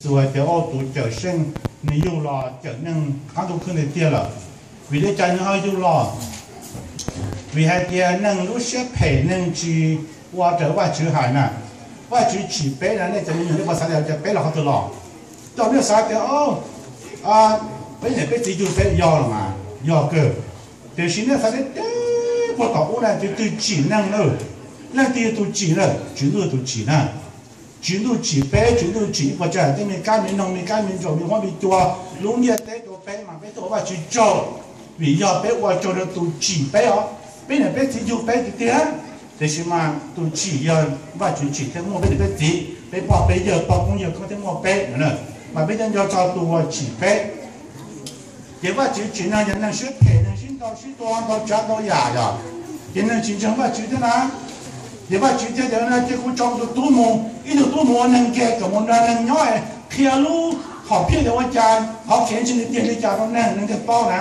Yexus hais tias, Au, tus Cawmseej nws yug los cawm neeg qab ntuj khwb ntiag tiag lawm. Vim li cas nws ho yug los? Vim hais tias neeg lub siab phem, neeg tsis ua raws Vajtswv hais na. Vajtswv tsim peb na, nej cov me nyuam nej puas xav tias peb los qhov twg los? Cov nej xav tias, Au, peb niam peb txiv yug peb, yog los mas yog kawg. Tiam sis nej xav tias puag tom ub na, tus twg tsim neeg na? Leej twg yog tus tsim na? Tswv Ntuj tus tsim na. Tswv Ntuj tsim peb, Tswv Ntuj tsim ib puas tsav yam tej me kab me noog, me kab me ntsaum, me huab me cua, lub ntiaj teb rau peb mas peb tuaj ua Vajtswv tsaug, vim yog peb ua tsaug rau tus tsim peb os. Peb niam peb txiv yug peb tiag tiag, tiam sis mas tus tsim yog Vajtswv tsim thiaj muaj peb niam peb txiv, peb pog peb yawg, pog koob yawg koob thiaj muaj peb, mas peb thiaj nco txog tus uas tsim peb. Ces Vajtswv tsim neeg yog neeg siab phem, neeg sib ntaus sib tua, ntau tsav ntau yam yog, ces neeg tsis ntseeg Vajtswv thiab na. Ces Vajtswv thiaj tias, Cia kuv tso kuv tus tub mus, ib tug tub mus ua neeg nkag kom mus nrog neeg nyob, qhia lub hom phiaj tias ua cas qhov kev ntseeg tiag li cas rau neeg, neeg thiaj paub na.